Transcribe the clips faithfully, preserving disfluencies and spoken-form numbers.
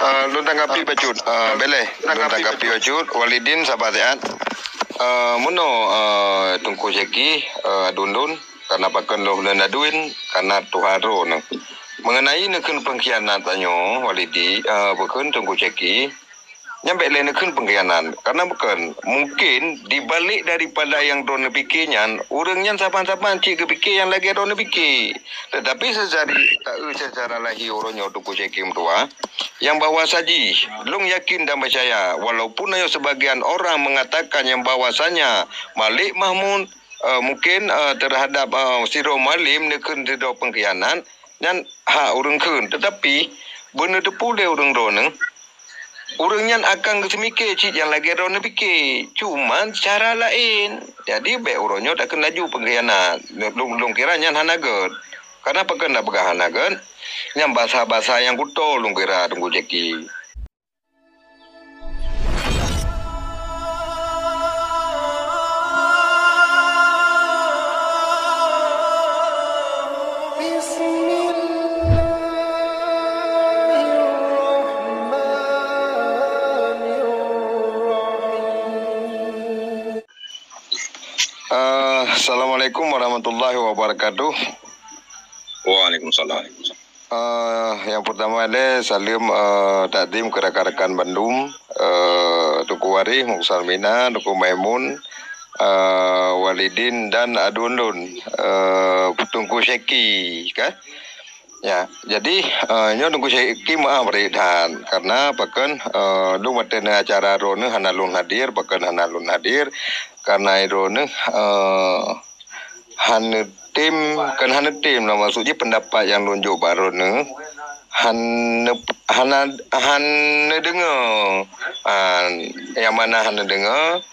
Eh, lôn tanggapi bacut. Eh, beleh. Lôn tanggapi bacut. Walidin, sabar siat. Eh, meunoe, eh, Teungku Syeki, eh, aduen lôn, karena pakon lôn lôn aduen, karena Tuhan droeneuh. Mengenai neukheun pengkhianat tanyoe, Walidi, eh, bukon Teungku Syeki, nyan bèk lé neukheun pengkhianat. Karena bukon, mungkin di balik daripada nyang droeneuh pike nyan, ureueng nyan saban-saban cit geupike nyang lagèe droeneuh pike. Tetapi secara, eh, secara lahé uroe nyoe Teungku Syeki meutuah, nyang bahwa saji, lôn yakin dan percaya, walaupun ayo sebagian orang mengatakan nyang bahwasanya Malik Mahmud, eh, mungkin, eh, terhadap, eh, sidroe mualim neukheun sidroe pengkhianat, nyan hak ureueng kheun. Tetapi, beuneuteupeu lé ureueng droeneuh, ureueng nyan akan geuseumike cit nyang lagèe droeneuh pike, cuman cara laén. Jadi, bèk uroe nyoe takheun laju pengkhianat. Lôn, lôn kira nyan hana gèt. Karena pakon tapeugah hana gèt? Nyan basa-basa nyang kuto lôn kira Teungku Syeki. Bismillahirrahmanirrahim. Eh, Assalamualaikum warahmatullahi wabarakatuh. Waalaikumsalam. Eh, nyang pertama lé saleuem, eh, takdim keu rakan-rakan bandum, eh, Teungku Waréh, Mukhtar Mina, Teungku Maimun, eh, Walidin dan aduen lôn, eh, Teungku Syeki, kan? Ya, jadi, eh, nyoe Teungku Syeki meu'ah bri that, karena pakon, eh, lôn watèe na acara droeneuh hana lôn hadir, pakon hana lôn hadir, karena droeneuh, eh, hana tem, kan hana tem lah, maksud jih pendapat nyang lôn jok bak droeneuh, hana, hana, hana deungoe. Ah, nyang mana hana deungoe,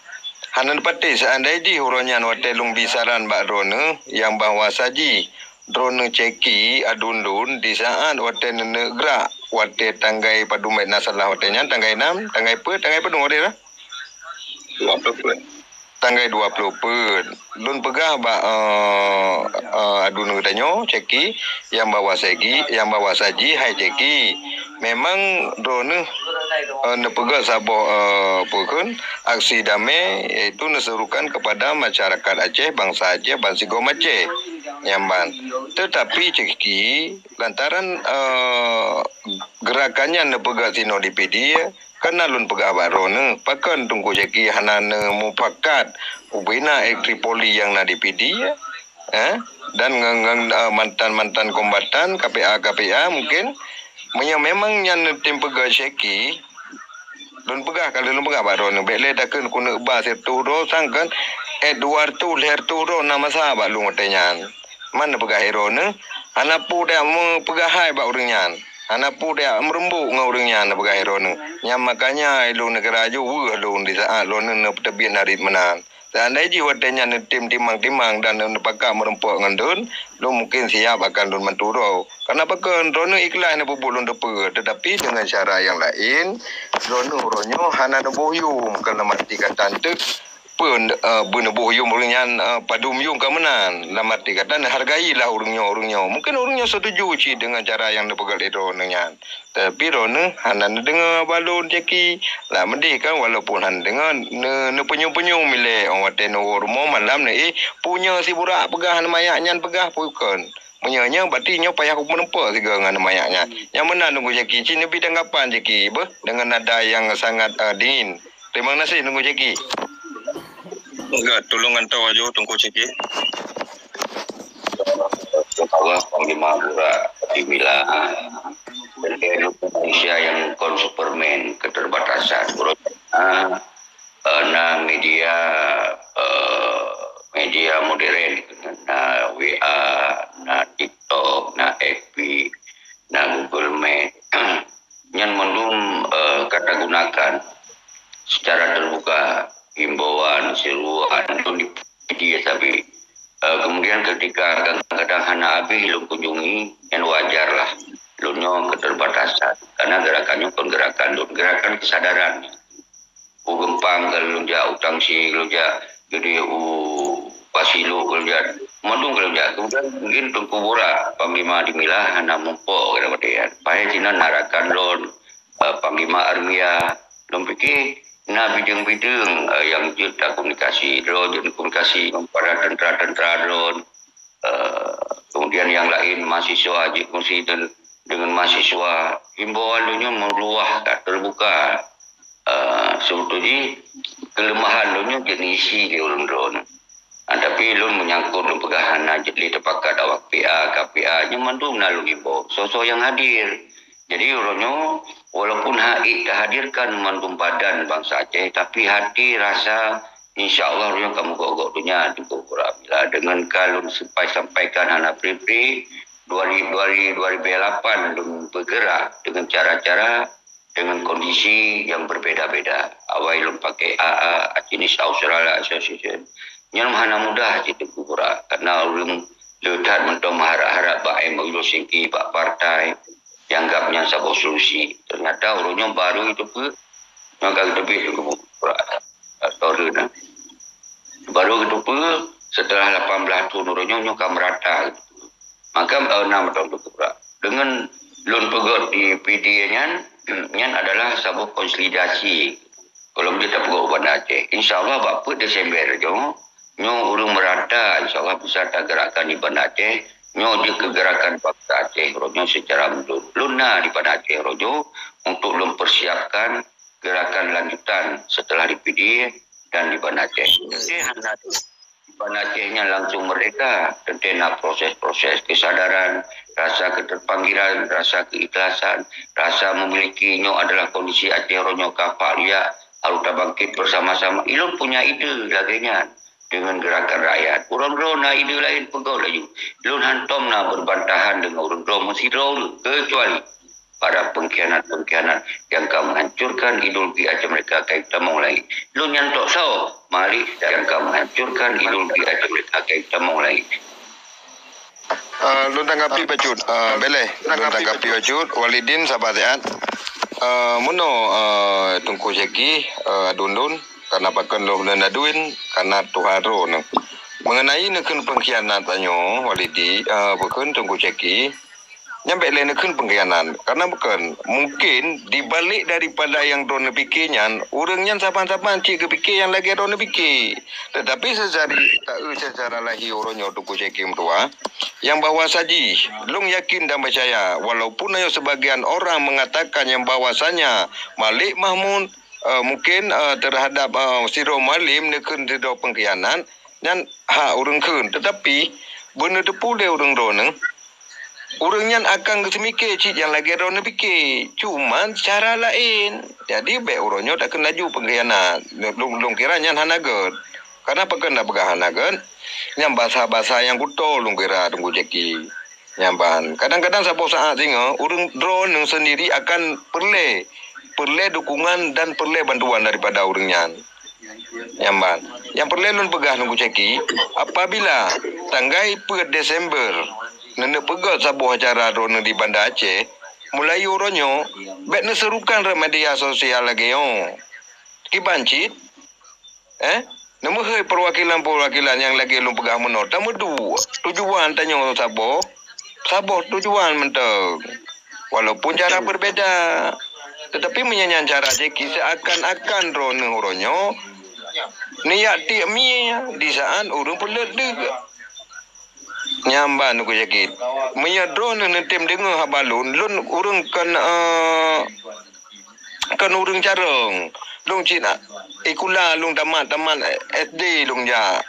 hana neupatéh. Seandai jih uroe nyan watèe lôn bi saran bak droeneuh, nyang bahwa saji droeneuh Syeki aduen lôn di saat watèe neuneuk grak, watèe tanggai padum bèk na salah watèe nyan, tanggai nam, tanggai peuet, tanggai padum watèe lah? Dua puluh peuet. Tanggai dua puluh peuet. Lôn peugah bak, eh, eh, aduen geutanyoe, Syeki, nyang bahwa saji, nyang bahwa saji, hai Syeki. Memang droeneuh, eh, neupeugah saboh, eh, peue kheun, aksi damai, yaitu neuserukan kepada masyarakat Aceh, bangsa Aceh, bansigom Aceh. Nyan ban. Tetapi Syeki, lantaran, eh, gerakan nyan neupeugah sinoe di Pidie, kan na lôn peugah bak droeneuh, pakon Teungku Syeki hana neumufakat ubena Ek Tripoli nyang na di Pidie, eh? Dan ngon, ngon, eh, mantan-mantan kombatan, K P A, K P A mungkin. Meunyoe memang nyan neutem peugah Syeki, lôn peugah, ka lheueh lôn peugah bak droeneuh, bèk lé takheun keuneuk ba sireutôh droe, sang kan, eh, dua reutôh, lhèe reutôh droe na masa bak lôn watèe nyan. Man neupeugah droeneuh, hana peue dak meupeugah hai bak ureueng nyan. Hana peue dak meureumbok ngon ureueng nyan, neupeugah droeneuh. Nyan makanya ilôn neukira ju weueh lôn di saat droeneuh neupeuteubiet narit meunan. Seandai jih watèe nyan neutem timang-timang dan neupakat meureumpok ngon lôn, lôn mungken siap akan lôn bantu droe. Karena pakon droeneuh ikhlas neupeubuet lôn teupeue, tetapi dengan cara nyang laén, droeneuh uroe nyoe hana neuboh yum, keu lam arti kata enteuk peue, eh, beuneuboh yum ureueng nyan, eh, padum yum ka meunan. Lam arti kata neuhargailah ureueng nyoe, ureueng nyoe. Mungken ureueng nyoe setuju cit dengan cara nyang neupeugah lé droeneuh nyan. Tapi droeneuh hana neudeungoe bak lôn Syeki. Lah meudeh kan, walaupun hana deungoe, ne-, neupeunyum-peunyum ilèe, oh, watèe neuwoe rumoh malam neu, eh, peue nyoe si Burak peugah, aneuk manyak nyan peugah, peue kon. Meunyoe nyoe, berarti nyoe payah kumeureumpok sigoe ngon aneuk manyak nyan. Nyang meunan Teungku Syeki, cit neubi tanggapan Syeki, beuh, dengan nada nyang sangat, eh, dingin. Terima kasih, Teungku Syeki. Enggak, tulung hantom laju, Teungku Syeki. Panglima Burak di Mila. Sebagai manusia nyang kon Superman, keterbatasan. Menurut saya, eh, na media, eh, media modern, na W A, na TikTok, na F B, na Google Meet. Nyan mandum, eh, ka tagunakan secara terbuka, himbauan, seruan, tu di media sabe. Eh, kemudian ketika kadang-kadang hana habéh lôn kunjungi, nyan wajar lah. Lôn nyoe keterbatasan. Karena gerakan nyoe kon gerakan lôn, gerakan kesadaran. U Geumpang ka lôn jak, u Tangsi ka lôn jak, jadi u Pasilok ka lôn jak, mandum ka lôn jak. Kemudian mungkin Teungku Burak, Panglima di Mila hana muphom keu lôn watèe nyan. Padahai sinan na rakan lôn, eh, Armia, lôn pike na bideueng-bideueng, eh, nyang jeuet takomunikasi, droe jeuet komunikasi ngon para tentara-tentara droe, eh, kemudian nyang laén mahasiswa jeuet komunikasi deungon mahasiswa. Himbauan lôn nyoe meuluah ka teubuka. Eh, seubeutôi jih keuleumahan lôn nyoe jeuet neuisi lé ureuëng droe. Ah, tapi lôn meunyangkot lôn peugah hana jeuet lé teupakat awak P A, ka P A, nyoe mandum na lôn imbau soe-soe nyang hadir. Jadi uroe nyoe, walaupun hana tahadirkan mandum badan bansa Aceh, tapi hati rasa insya Allah uroe nyoe ka meugok-gok donya di Pura Mila. Deungon ka lôn sempai sampaikan hana pri-pri, dua ribu, dua ribu, dua ribu lapan lôn bergerak dengan cara-cara dengan kondisi yang berbeda-beda. Awai lôn pakai A A, jenis Australia Association. Nyan hana mudah cit Teungku Pura, karena ureuëng le that mantong meuharap-harap bak M O U Helsinki, bak partai, dianggap nyan saboh solusi. Ternyata ureuëng nyoe baru itu pun, nyoe ka geuteubiet Teungku Pura. Atau le nah. Baru geuteupeue setelah lapan belas thon uroe nyoe, nyoe ka meurata. Maka, eh, na mantong Teungku Pura. Deungon lôn peugöt di P D A nyan, nyan adalah saboh konsolidasi. Kalau boleh tapeugöt u Banda Aceh. Insya Allah bak peuet Desember nyoe, nyoe ureuëng meurata, insya Allah bisa tagerakkan di Banda Aceh. Nyoe jeuet keu gerakan bansa Aceh uroe nyoe secara menyeluruh. Lôn na di Banda Aceh uroe nyoe untuk lôn persiapkan gerakan lanjutan setelah di P D A dan di Banda Aceh. Di Banda Aceh nyan langsung merdeka, teuntée na proses-proses kesadaran, rasa keterpanggilan, rasa keikhlasan, rasa memiliki nyoe adalah kondisi Aceh uroe nyoe ka pak luyak, harus tabangkit bersama-sama. Ilôn punya ide lagée nyan dengan gerakan rakyat. Ureuëng droe na ide laén peugöt laju. Ilôn hantom na berbantahan dengan ureuëng droe meusidroe, kecuali para pengkhianat-pengkhianat yang ka menghancurkan ideologi Aceh Merdeka ka tamong lagi. Lôn nyan tok saboh, mari yang ka menghancurkan ideologi Aceh Merdeka ka tamong lagi. Ah, lôn tanggapi bacut. Ah, beleh. Lôn tanggapi bacut. Walidin sabar siat. Ah, meunoe, ah, Teungku Syeki, ah, dun-dun, karena pakon lôn lôn aduin, karena Tuhan roh neu. Mengenai neukheun pengkhianat tanyoe, Walidi, ah, pakon Teungku Syeki, nyan bék lé neukheun pengkhianat. Karena bukon, mungkin di balik daripada nyang droeneuh pike nyan, ureuëng nyan saban-saban cit geupike nyang lagée droeneuh pike. Tetapi secara, secara lahir uroe nyoe Teungku Syeki meutuah, nyang bahwa saji, lôn yakin dan percaya, walaupun hanya sebagian orang mengatakan yang bahwasanya Malik Mahmud, eh, mungkin, eh, terhadap, eh, sidroe Mualem neukheun sidroe pengkhianat, nyan hak ureuëng kheun. Tetapi, beuneuteupeu lé ureuëng droeneuh, ureuëng nyan akan geuseumiké cit nyang lagée droeneuh pike, cuman cara laén. Jadi, bék uroe nyoe takheun laju pengkhianat. Lôn, lôn kira nyan hana gét. Karena pakon tapeugah hana gét? Nyan basa-basa nyang kuto lôn kira Teungku Syeki. Nyan ban. Kadang-kadang saboh saát singoh, ureuëng droeneuh sendiri akan peureulée, peureulée dukungan dan peureulée bantuan daripada ureuëng nyan. Nyan ban. Nyang peureulée lôn peugah Teungku Syeki, apabila tanggai peuet Desember, neuneuk peugöt saboh acara droeneuh di Banda Aceh, mulai uroe nyoe, bék neuserukan rot media sosial lagée nyoe. Kiban cit, eh, neumeuhôi perwakilan-perwakilan nyang lagée lôn peugah meunoe. Tameuduek, tujuan tanyoe saboh, saboh tujuan mantong. Walaupun cara berbeda, tetapi meunyoe nyan cara Syeki, seakan-akan droeneuh uroe nyoe neujak tiek mie di saát ureuëng peuleuet deuk. Nyan ban Teungku Syeki. Meunyoe droeneuh neutem deungoe haba lôn, lôn ureuëng kon, eh, kon ureuëng carông. Lôn cit sikula lôn tamat, tamat S D lôn jak.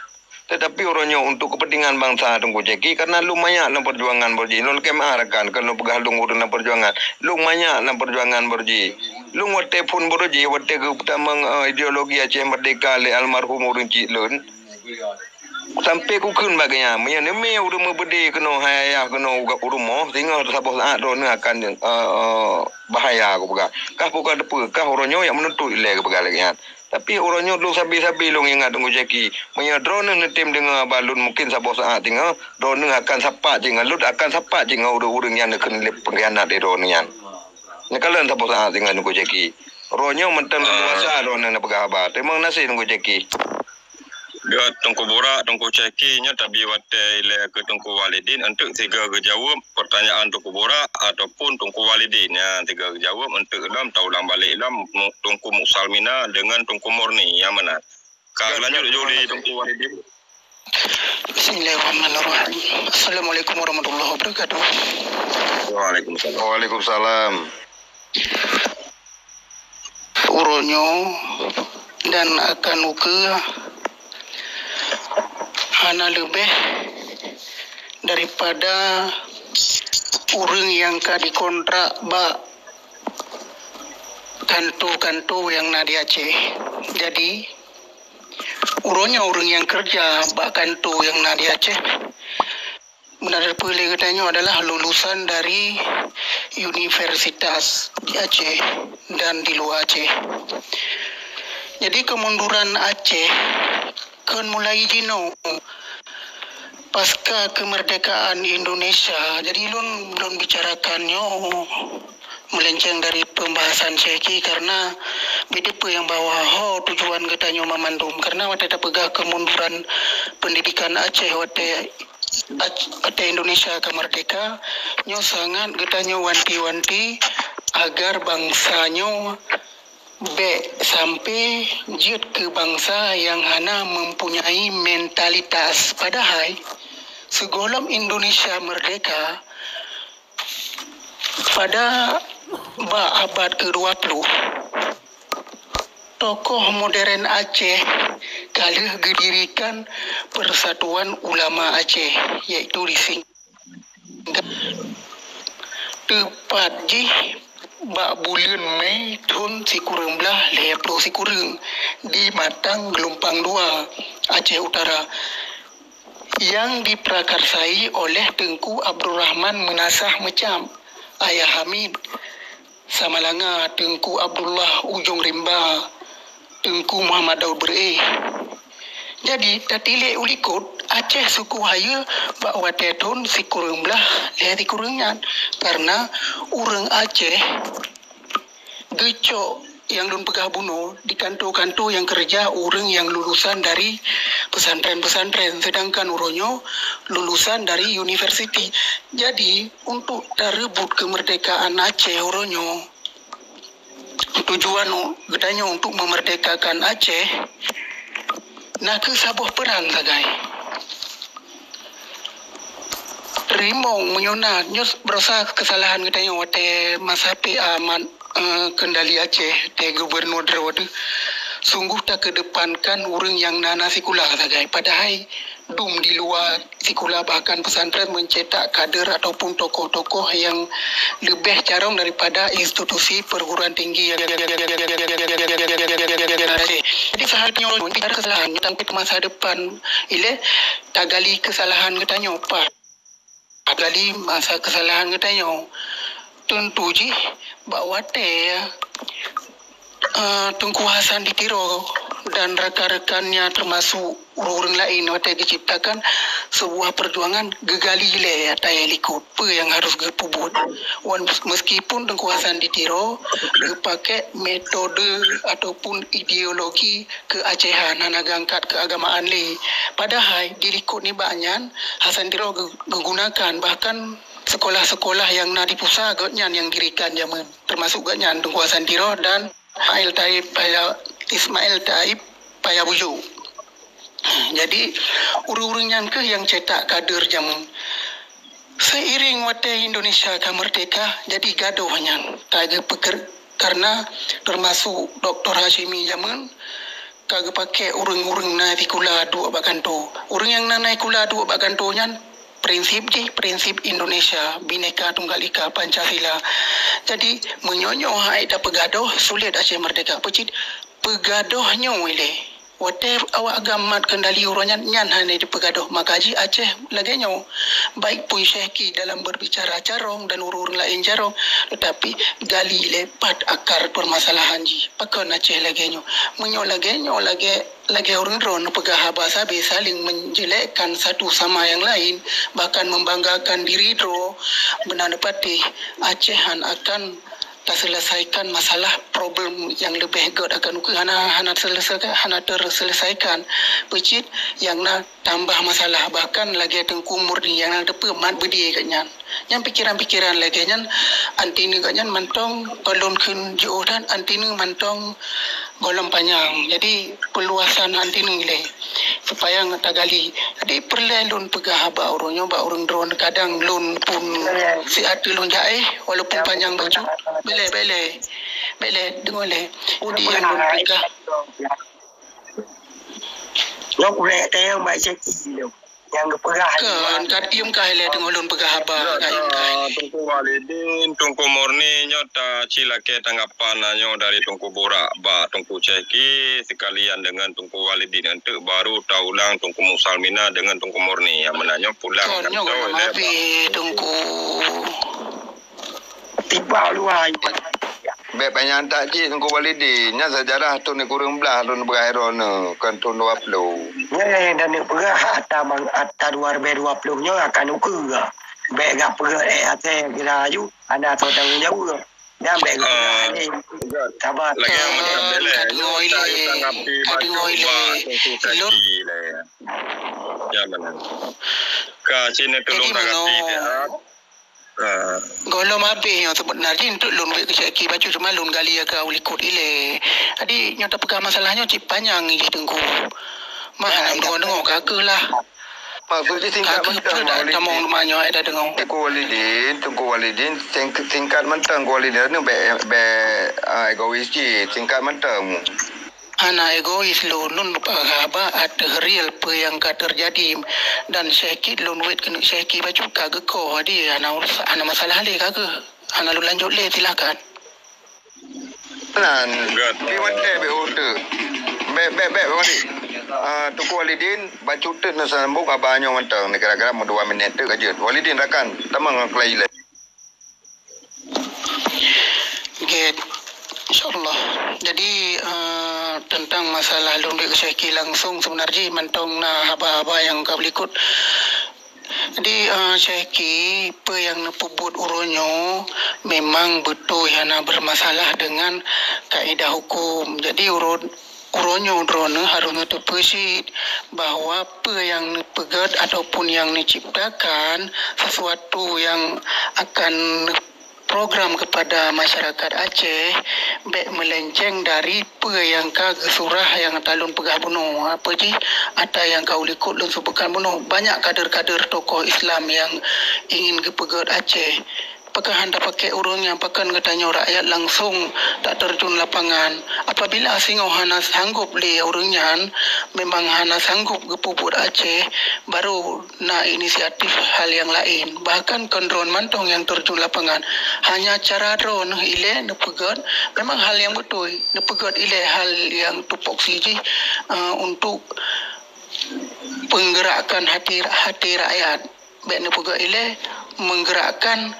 Tetapi uroe nyoe untuk kepentingan bansa Teungku Syeki, karena lôn manyak lam perjuangan baroe jih. Lôn lakée meu'ah rakan, kon lôn peugah lôn ureuëng lam perjuangan. Lôn manyak lam perjuangan baroe jih. Lôn watée phon baroe jih, watée geupeutamong, eh, ideologi Aceh Merdeka lé almarhum ureuëng cit lôn. Sampai kukheun bak geuhnyan, meunyoe neumé ureuëng meubeudé keunoe hai ayah keunoe u rumoh, singoh saboh saát droeneuh akan, eh, eh, bahaya kupeugah. Kah peugah teupeu, kah uroe nyoe nyang meununtut ilée kupeugah lagée nyan. Tapi uroe nyoe lôn sabe-sabe lôn ingat Teungku Syeki. Meunyoe droeneuh neutem deungoe haba lôn, mungkin saboh saát singoh, droeneuh akan sapat cit ngon lôn, akan sapat cit ngon ureuëng-ureuëng nyang neukheun lé pengkhianat lé droeneuh nyan. Neukalon saboh saát singoh Teungku Syeki. Uroe nyoe mantong lôn kuasa droeneuh neupeugah haba. Teurimong gaséh Teungku Syeki. Deungon Teungku Burak, Teungku Syaki, nyoe tabi watèe ilèe keu Teungku Walidin, eunteuk sigoe geujaweueb peurtanyaan Teungku Burak ataupun Teungku Walidin. Nyan sigoe geujaweueb, eunteuk lom taulang balek lom Mu-, Teungku Muksalmina deungon Teungku Murni. Nyang meunan. Ka lanjut jih lé Teungku Walidin. Bismillahirrahmanirrahim. Assalamualaikum warahmatullahi wabarakatuh. Waalaikumsalam. Waalaikumsalam. Uroe nyoe dan akan ukeue hana leubeh daripada ureuëng nyang ka jikontrak bak kanto-kanto nyang na di Aceh. Jadi, uroe nyoe ureuëng nyang keureuja bak kanto nyang na di Aceh, meunan peureulée geutanyoe adalah lulusan dari universitas di Aceh dan di luwa Aceh. Jadi, kemunduran Aceh kon mulai jinoe pasca kemerdekaan Indonesia. Jadi, lôn, lôn bicarakan nyoe meulenceng dari pembahasan Syeki, karena beda peue nyang bawa ho tujuan geutanyoe mamandum. Karena watée tapeugah kemunduran pendidikan Aceh watée Ac-, watée Indonesia ka merdeka, nyoe sangat geutanyoe wanti-wanti agar bansa nyoe bék sampai jeuet keu bansa nyang hana mempunyai mentalitas. Padahai, sigohlom Indonesia merdeka, pada bak abad kedua puluh, tokoh modern Aceh ka lheueh geudirikan Persatuan Ulama Aceh, yaitu dising-, teupat jih bak buleuen Mei thon sikureueng blaih lhée ploh sikureueng di Matang Geulumpang Dua, Aceh Utara, nyang diprakarsai oleh Teungku Abdurrahman Meunasah Meucab, Ayah Hamid, Samalanga, Teungku Abdullah Ujong Rimba, Teungku Muhammad Daud Beureueh. Jadi, tatilék u likot, Aceh suku hayeue bak watée thon sikureueng blaih lhée sikureueng nyan, karena ureuëng Aceh geucok nyang lôn peugah bunoe di kanto-kanto nyang keureuja ureuëng nyang lulusan dari pesantren-pesantren, sedangkan uroe nyoe lulusan dari universiti. Jadi, untuk tareubot keumeurdekaan Aceh uroe nyoe, tujuan u-, geutanyoe untuk meumerdekakan Aceh, na kheueh saboh peuran sagai. Rimong meunyoe na, nyoe beurosa keusalahan geutanyoe watée masa P A man, eh, keundali Aceh, watée gubernur droe teuh, sungguh takeudepankan ureuëng nyang na, na sikula sagai. Padahai dum di luwa sikula, bahkan pesantren mencetak kader ataupun tokoh-tokoh yang lebih carong daripada institusi perguruan tinggi yang. Jadi, saat nyoe bicara kesalahan, tangkit masa depan, ilée tagali kesalahan geutanyoe, Pak. Tagali masa kesalahan geutanyoe. Tentu jih, bak watée, eh, Teungku Hasan di Tiro dan rekan-rekannya, termasuk ureuëng-ureuëng laén, watée geuciptakan sebuah perjuangan, geugali lé ata nyang likot peue nyang harus geupeubuet. Wan meskipun Teungku Hasan di Tiro geupaké metode ataupun ideologi keuacehan, hana geuangkat keuagamaan lé. Padahai di likot nibak nyan, Hasan di Tiro geu-, geugunakan, bahkan sekolah-sekolah nyang na di pusat gobnyan nyang dirikan jameun, termasuk gobnyan Teungku Hasan di Tiro dan Ismail Taib Paya-, Ismail Taib Payabuju. Jadi, ureuëng-ureuëng nyan kheueh nyang cetak kader jameun. Seiring watée Indonesia ka merdeka, jadi gadoh nyan ka geupeuker-, karena termasuk Doktor Hasyimi jameun ka geupaké ureuëng-ureuëng na sikula duek bak kanto. Ureuëng nyang na, na sikula duek bak kanto nyan prinsip jih, prinsip Indonesia, Bhinneka Tunggal Ika, Pancasila. Jadi, meunyoe nyoe hana tapeugadoh, sulet Aceh merdeka. Peucit peugadoh nyoe ilée. Watée awak agam mat keundali uroe nyan, nyan hana jipeugadoh. Maka jih Aceh lagée nyoe. Baik pun Syeki dalam berbicara carong dan ureuëng-ureuëng laén carong, tetapi gali lé pat akar permasalahan jih. Pakon Aceh lagée nyoe? Meunyoe lagée nyoe, lagée, lagée ureuëng droe neupeugah haba sabe saling menjelekkan satu sama yang lain, bahkan membanggakan diri droe, beuna neupatéh Aceh hana akan taseulesaikan masalah, problem nyang leubeh gét akan ukeue hana, hana seulesaikan, hana teuseulesaikan. Peucit nyang na tambah masalah, bahkan lagée Teungku Murni nyang na teupeu mat beudie gét nyan. Nyang pikeran-pikeran lagée nyan, anti nyoe gét nyan mantong kon lôn kheun jiôh dan anti nyoe mantong gohlom panyang. Jadi, peuluasan anti nyoe lé, supaya tagali. Jadi, peureulée lôn peugah bak ureuëng nyoe, bak ureuëng droeneuh, kadang lôn pun siat lôn jaéh, walaupun panyang bacut. Bèk lé, bèk lé. Bèk lé, deungoe lé. Jadi, nyang lôn peugah. Nyoe kulét teuh baca nyang geupeugah. Kon, ka iem kah ilée deungoe lôn peugah haba, ka iem kah ilée. Teungku Walidin, Teungku Murni, nyoe ta ci lakée tanggapan nyoe dari Teungku Burak bak Teungku Syehki sekalian deungon Teungku Walidin, enteuk baru taulang Teungku Muksalmina deungon Teungku Murni. Nyang meunan nyoe pulang. Kon, nyoe kan maaf, Teungku. Tiba luwa. Bèk panyang that jih Teungku Walidin. Nyan sejarah thôn sikureueng blaih lôn peugah droeneuh, kon thôn dua puluh. Nyan nyang dan peugah ata mang-, ata dua ribèe dua puluh nyoe akan ukeue. Bèk gak peugah, eh, asai kira aju, hana soe tanggong jaweueb. Dan bèk gak peugah, eh, sabar. Lagèe macam beleh. Ka deungoe lé, ka deungoe lé. Lôn. Ya, mana? Ka sini tulung. Jadi, tanggapi meunoe. Gohlom habéh nyoe seubeuna jih, enteuk lôn wék keu Syehki bacut, cuma lôn gali keu u likot ilée. Jadi, nyoe tapeugah masalah nyoe cit panyang jih Teungku. Mah hana deungoe-deungoe, ka keuh lah. Maksud jih singkat mantong, Teungku Walidin. Teungku Walidin, sing-, singkat mantong, Teungku Walidin, bèk, bèk, ah, egois jih, singkat mantong. Hana egois lôn, lôn peugah haba ateueh real peue nyang ka teujadi, dan Syehki lôn wék keuneuk Syehki bacut ka geukoh, jadi hana urus-, hana masalah lé ka geuh. Hana lôn lanjut lé, silakan. Nan, di mantong bèk uteuk. Bèk, bèk, bèk, bèk, Walid. Ah, Teungku Walidin, bacut teuk neusambông haba nyoe mantong, ni kira-kira meudua minèt teuk ka jeuet. Walidin, rakan, tamong ngon keulai ilée. Gét, insyaallah. Jadi, eh, teuntang masalah lôn wék keu Syehki langsong, seubeuna jih mantong na haba-haba nyang ka likot. Jadi, eh, Syehki, peue nyang neupeubuet uroe nyoe memang beutôi hana bermasalah dengan kaedah huköm. Jadi, uroe Uroe nyoe droeneuh harôh neuteupeu cit bahwa peue nyang neupeugét ataupun nyang neuciptakan sesuatu nyang akan program kepada masyarakat Aceh, bèk meulenceng dari peue nyang ka geusurah nyang talôn peugah bunoe. Apa jih ata nyang ka u likot lôn seubutkan bunoe. Banyak kader-kader tokoh Islam nyang ingin geupeugét Aceh. Pakon hana pakék ureuëng nyang pakon geutanyoe rakyat langsong tak terjun lapangan? Apabila singoh hana sanggup lé ureuëng nyan, memang hana sanggup geupeubuet Aceh, baru na inisiatif hal nyang laén. Bahkan kon droeneuh mantong nyang terjun lapangan. Hanya cara droeneuh ilée neupeugét, memang hal nyang beutôi. Neupeugét ilée hal nyang tupoksi jih, eh, untuk penggerakan hati, hati rakyat. Bèk neupeugah ilée menggerakkan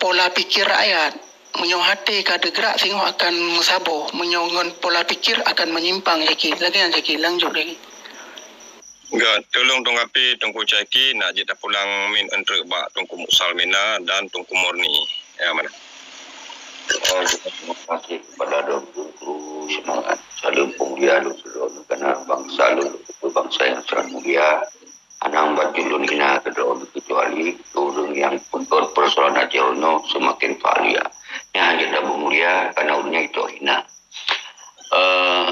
pola pikir rakyat. Meunyoe até ka teugerak, singoh akan meusaboh. Meunyoe ngon pola pikir akan menyimpang, Syehki. Lagèe nyan, Syehki, lanjut lagi. Gét, tulông tanggapi Teungku Syehki, nak jeuet tapulang min entrek bak Teungku Muksalmina dan Teungku Murni. Ya, mana? Terima kasih kepada Teungku, semangat. Saleuem peumulia lôn sidroe karena bangsa lôn, bangsa yang sangat mulia. Hana bacut lôn hina keudroe, kecuali ureuëng nyang peugét persoalan Aceh nyoe seumaken fahlia. Nyan hana tapeumulia, karena ureuëng nyan jicok hina. Eh,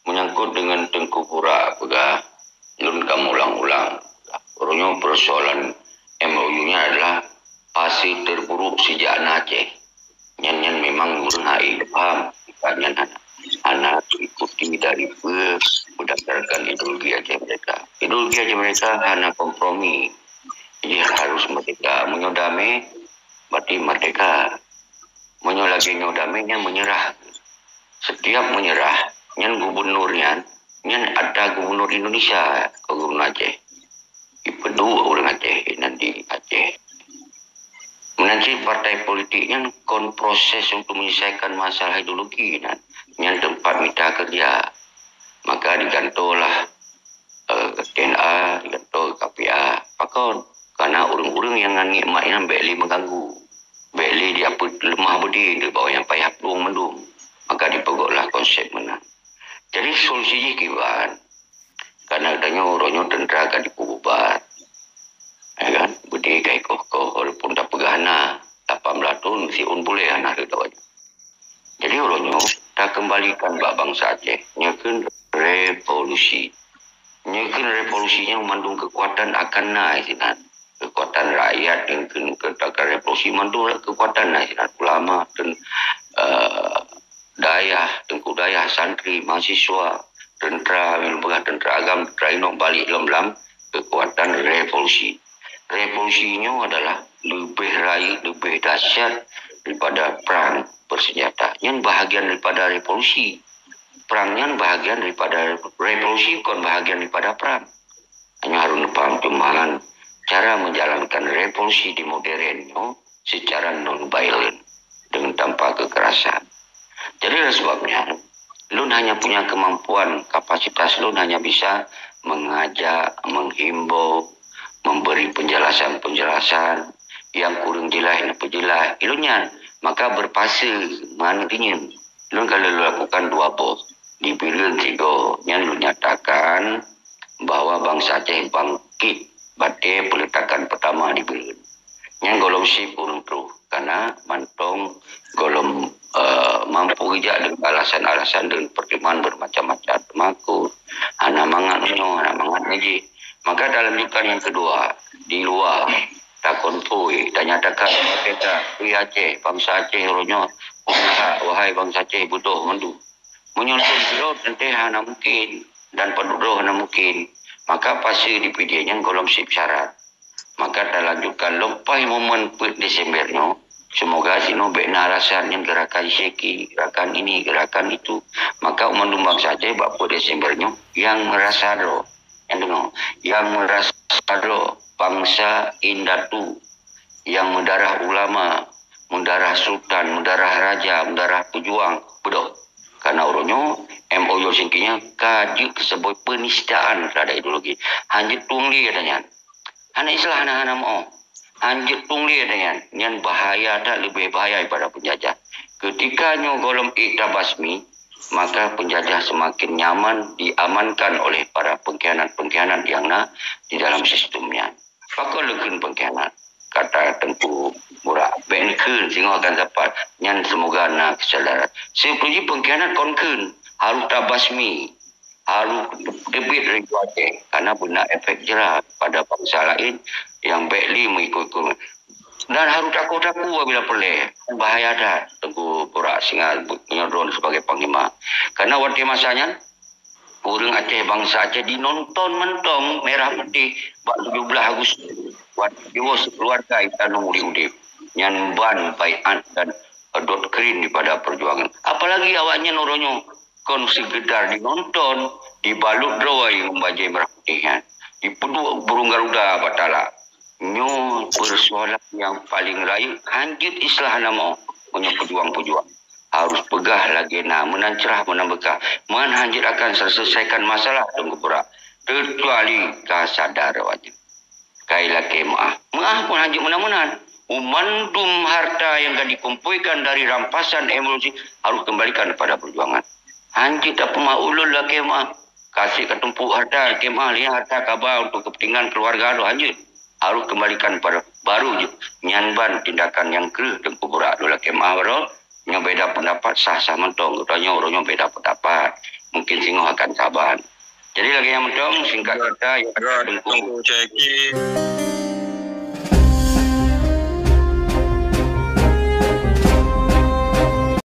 menyangkut dengan Teungku Burak peugah, lôn ka meuulang-ulang. Uroe nyoe persoalan M O U nyan adalah fase terburuk sejak na Aceh. Nyan, nyan memang ureuëng hai paham. Nyan hana, hana ikuti dari peue berdasarkan ideologi Aceh Merdeka. Ideologi Aceh Merdeka hana kompromi. Jadi harus merdeka. Meunyoe damé, berarti merdeka. Meunyoe lagèe nyoe damé, nyan menyerah. Setiap menyerah, nyan gubernur nyan, nyan atra gubernur Indonesia, kon gubernur Aceh. Ipeuduek ureuëng Aceh inan di Aceh. Meunan cit partai politik nyan kon proses untuk menyelesaikan masalah ideologi nyan, nyan teumpat mita keureuja. Maka digantolah, eh, T N A, diganto K P A. Pakon? Karena ureuëng-ureuëng nyang ngon nikmat nyan bèk lé meuganggu. Bék lé diapeuet leumah beudé dibawah nyang payah plueng mandum. Maka dipeugoklah konsep meunan. Jadi solusi jih kiban. Karena tanyoe uroe nyoe teuntara ka jipeububar. Ya kan? Beudé ka ikoh-koh walaupun tapeugah na lapan belas thon siôn puléh hana rhot awaknyan. Jadi uroe nyoe takeumbalikan bak bansa Aceh. Nyoe kheun revolusi. Nyoe kheun revolusi nyoe mandum keukuatan akan na sinan. Keukuatan rakyat nyang kheun keutakan revolusi mandum keukuatan na sinan. Ulama dan eh, dayah, teungku dayah, santri, mahasiswa, teuntara, nyang peugah teuntara agam, teuntara inong balik lom lam keukuatan revolusi. Revolusi nyoe adalah leubeh rayeuk, leubeh dahsyat daripada perang bersenjata. Nyan bahagian daripada revolusi. Perang nyan bahagian daripada revolusi, bukan bahagian daripada perang. Hanya harus paham cuman cara menjalankan revolusi di modern nyoe secara non-violent dengan tanpa kekerasan. Jadi oleh sebabnya, lôn hanya punya kemampuan, kapasitas lôn hanya bisa mengajak, menghimbau, memberi penjelasan-penjelasan yang kurang jelas, yang perjelas. Ilôn nyan, maka berpasa manut nyan. Lôn kalau lakukan dua boh. Di Bireuen tiga, nyan lôn nyatakan bahwa bansa Aceh bangkit batée peletakan pertama di Bireuen. Nyan gohlom seb ureuëng troh, karena mantong gohlom uh, mampu geujak dengan alasan-alasan dan pertimbangan bermacam-macam. Teuma hana mangat nyoe, hana mangat nyoe. Maka dalam jukan yang kedua, di luar, takonvoi, tanyatakan kepada Aceh, bansa Aceh uroe nyoe, wahai bansa Aceh, beudôh mandum. Meunyoe lôn sidroe teuntée hana mungkin dan padubdroe hana mungkin, maka pasi di P D I nyan gohlom seb syarat. Maka talanjutkan leupah momen peuet Desember nyoe, semoga sinoe bék na alasan nyan gerakan syeki, gerakan ini, gerakan itu. Maka umat bansa Aceh bak peuet Desember nyoe yang merasa droe, yang dengar, yang merasa droe bangsa indatu, yang mendarah ulama, mendarah sultan, mendarah raja, mendarah pejuang, beudôh. Karena uroe nyoe M O U Helsinki nyan ka jeuet keu sebagai penistaan terhadap ideologi. Hanjeuet tueng lé ata nyan. Hana Islam hana hana meuoh. Hanjeuet tueng lé ata nyan. Nyan bahaya that, lebih bahaya daripada penjajah. Ketika nyoe gohlom ék tabasmi, maka penjajah semakin nyaman diamankan oleh para pengkhianat-pengkhianat yang na di dalam sistem nyan. Pakon lôn kheun pengkhianat? Kata Teungku Burak, bék neukheun, singoh akan sapat. Nyan semoga na kesadaran. Seupeuji pengkhianat kon kheun, harus tabasmi, harus teubiet dari Aceh. Karena beuna efek jera pada bangsa lain yang bék lé mengikut-ikut. Dan harus taku-taku apabila peureulée. Bahaya that Teungku Burak singa meunyoe droen sebagai panglima. Karena watée masa nyan, ureuëng Aceh, bansa Aceh dinonton mantong merah putih bak tujoh blaih Agustus. Watée jiwoe sekeluarga di tanoh udeb-udeb. Nyan ban baiat dan dot krin daripada perjuangan. Apalagi awaknyan uroe nyoe kon sekedar dinonton, dibalut droe ngon bajée merah putih nyan. Dipeuduek burung garuda bak talak. Nyoe persoalan yang paling rayeuk hanjeuet Islam nama meunyoe pejuang-pejuang. Harus peugah lagée na, meunan cerah, meunan beukah. Meunan hanjeuet akan selesaikan masalah Teungku Burak. Kecuali ka sadar awaknyan. Kai lakée meuah. Meuah pun hanjeuet meunan-meunan. Umandum harta yang ka dikumpuikan dari rampasan M O U Helsinki harus kembalikan kepada perjuangan. Hanjeuet tapeumah ulôn lakée meuah. Kasih katumpuk harta lakée meuah, lihat harta kaba untuk kepentingan keluarga tu hanjeuet. Harus kembalikan pada baru je. Nyan ban tindakan yang kreueh Teungku Burak tu lakée meuah baroe. Nyoe beda pendapat sah-sah mantong. Geutanyoe ureuëng nyoe beda pendapat. Mungkin singoh akan saban. Jadi lagée nyan mantong, singkat kata, ya, Teungku.